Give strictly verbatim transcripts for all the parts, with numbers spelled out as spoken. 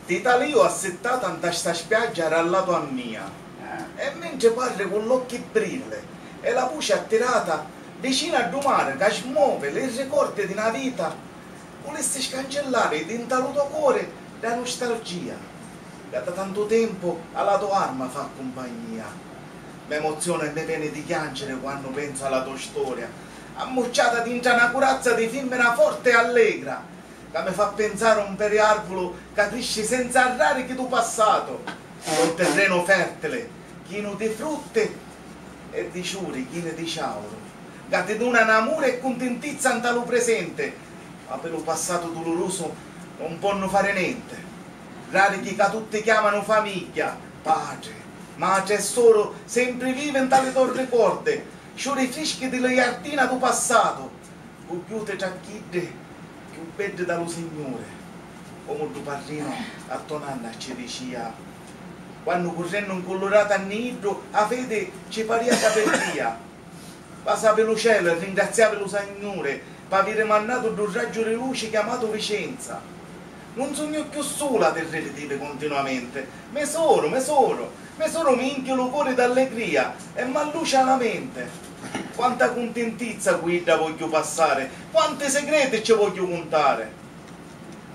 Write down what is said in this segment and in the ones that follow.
Ti talìu assittata nta sta spiaggia ra latu a mia, e mentri parri cu l'occhi brilli e la vuci attirata, vicinu a ddu mari ca smovi li ricordi di na vita, vulissi scancillari di nta lu to cori dda nustalgia ca da tantu tempu a la to arma fa cumpagnia. M'emozionu e mi veni di chianciri quannu pensu a la to storia, ammucciata dintra na curazza di fimmina forti e allegra, ca mi fa pinsari un periarvulu ca crisci senza arrarichi dû passatu, un terrenu fertili, chinu di frutti e di ciuri chini di ciauru, ca ti duna n'amuri e cuntintizza nta lu prisenti, ma pi lu passatu dulurusu nun ponnu fari nenti. Rarichi ca tutti chiamanu famigghia, patri, matri e soru sempri vivi nta li to ricordi, ciuri frischi di li jardina dû passatu, cugghiuti tra chiddi cchiù beddi da lu Signuri, comu ddu parrinu a to nanna ci dicia, quannu currennu ncullurata nni iddu a fedi ci paria ca pirdia. Vasavi lu celu e ringraziavi lu Signuri p'aviri mannatu ddu raggiu di luci chiamatu Vicenza. Nun sugnu cchiù sula, ti ripitivi cuntinuamenti, me soru, me soru, me soru mi inchi lu cori d'allegria e m'allucia la menti. Quanta cuntintizza cu idda vogghiu passari, quanti sigreti ci vogghiu cuntari.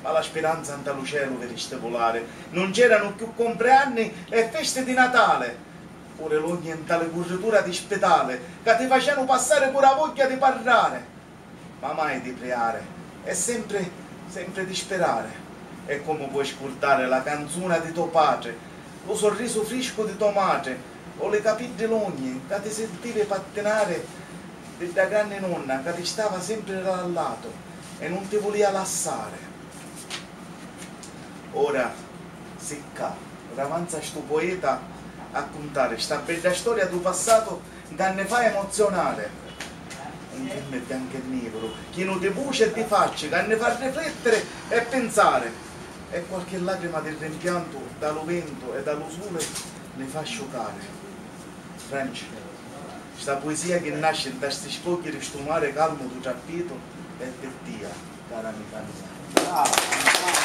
Ma la spiranza nta lu celu vidi stivulari, nun c'eranu cchiù compreanni e festi di Natali, puri l'ogni nta li curritura di spitali ca ti facianu passari puru a vogghia di parrari. Ma mai di priari, e sempri, sempri di spirari. E comu poi scurdari la canzuna di to patri, lu sorrisu friscu di to matri, o li capiddi longhi ca ti sintivi pattinari di dda granni nonna ca ti stava sempri a latu e nun ti vulia lassari? Ora si ccà, ravanza stu poeta a cuntari sta bedda storia dû passatu ca nni fa emozionari. Un filmu biancu e niviru, chinu di vuci e di facci, ca nni fa riflettiri e pinsari, e qualchi lacrima di rimpiantu da lu ventu e da lu suli nni fa asciucari. Franci, sta puisia chi nasci nta sti scogli di stu mari calmu dû trappitu è pi tia, cara amica mia. Brava!